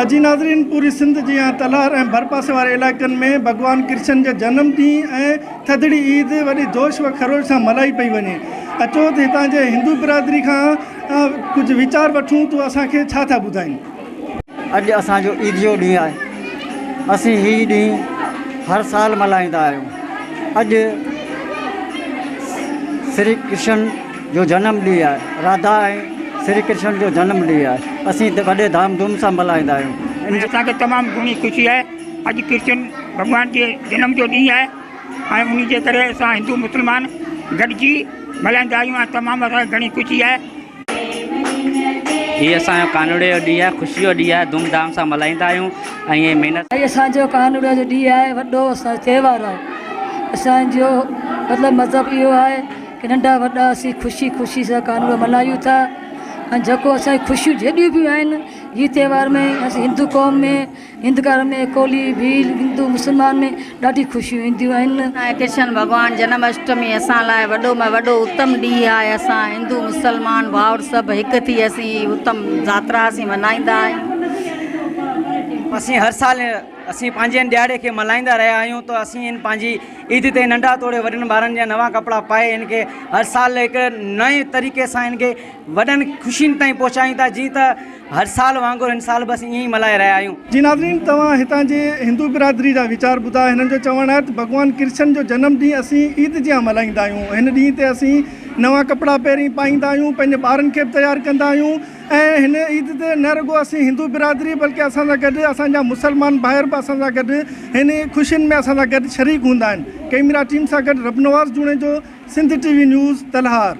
جي ناظرين پوري سنڌ جيان تلهار ۽ ڀرپاسي واري علائقن ۾ ڀڳوان ڪرشن جي جنم ڏينهن ۽ ٿڌڙي عيد وڏي جوش و خروش سان ملهائي پئي وڃي. اچو ته هتان جي هندو برادري کان ڪجهه ويچار وٺون ته اسان کي ڇا ٿا ٻڌائين. اڄ اسان جو عيد جو ڏينهن آهي. اسين هي ڏينهن هر سال ملهائيندا آهيون. اڄ شري ڪرشن جو جنم ڏينهن آهي. راڌا ۽ شري ڪرشن جو جنم ڏينهن آهي. اسين وڏي ڌام ڌوم سان ملهائيندا آهيون. ۽ اسان کي تمام گهڻي خوشي آهي. اڄ ڪرشن ڀڳوان جي جنم جو ڏينهن آهي ۽ انهي جي ڪري اسان هندو مسلمان گڏجي ملهائيندا آهيون ۽ تمام اسان کي گهڻي خوشي آهي. هي اسان جو ڪانوڙي جو ڏينهن آهي خوشي جو ڏينهن آهي ڌوم ڌام سان ملهائيندا آهيون ۽ ائين محنت. هي اسان جو ڪانوڙي جو ڏينهن آهي وڏو اسان جو تهوار آهي اسان جو مطلب مذهب اهو آهي ڪي ننڍا وڏا اسين خوشي خوشي سان ڪانوڙو ملهايون ٿا ۽ جيڪو اسان جي خوشيون جيڏيون به آهن هي تهوار ۾ اسين هندو قوم ۾ هندڪار ۾ ڪولهي، ڀيل، هندو، مسلمان ۾ ڏاڍي خوشيون اينديون آهن. ۽ ڪرشن ڀڳوان جنم اشٽمي اسان لاء وڏو ۾ وڏو اتم ڏينهن آهي اسان هندو مسلمان ڀائر سڀ هڪ ٿي اسين هي اتم جاترا اسين منائيندا آهيون. اسين هر سال اسين پنهنجي هن ڏهاڙي کي ملهائيندا رهيا آهيون ته اسين هن پنهنجي عيد تي ننڍا توڙي وڏن ٻارن جا نوان ڪپڙا پائي هن کي هر سال هڪ نئين طريقي سان هن کي وڏن خوشين تائين پهچايون ٿا جيئن ته هر سال وانگر هن سال به اسين ائين ئي ملهائي رهيا آهيون. جي ناظرين توهان هتان جي هندو برادري جا ويچار ٻڌا هنن جو چوڻ آهي ته ڀڳوان ڪرشن جو جنم ڏينهن اسين عيد جيان ملهائيندا آهيون هن ڏينهن تي اسين نوان ڪپڙا پهرين پائيندا آهيون پنهنجي ٻارن کي به تيار ڪندا آهيون ۽ هن عيد تي نه رڳو اسين هندو برادري بلڪه اسان سان گڏ اسان جا مسلمان ڀائر به اسان سان گڏ هن خوشين ۾ اسان سان گڏ شريڪ هوندا آهن ڪئميرا ٽيم سان گڏ Rabnawaz Junejo Sindh T V news Talhar.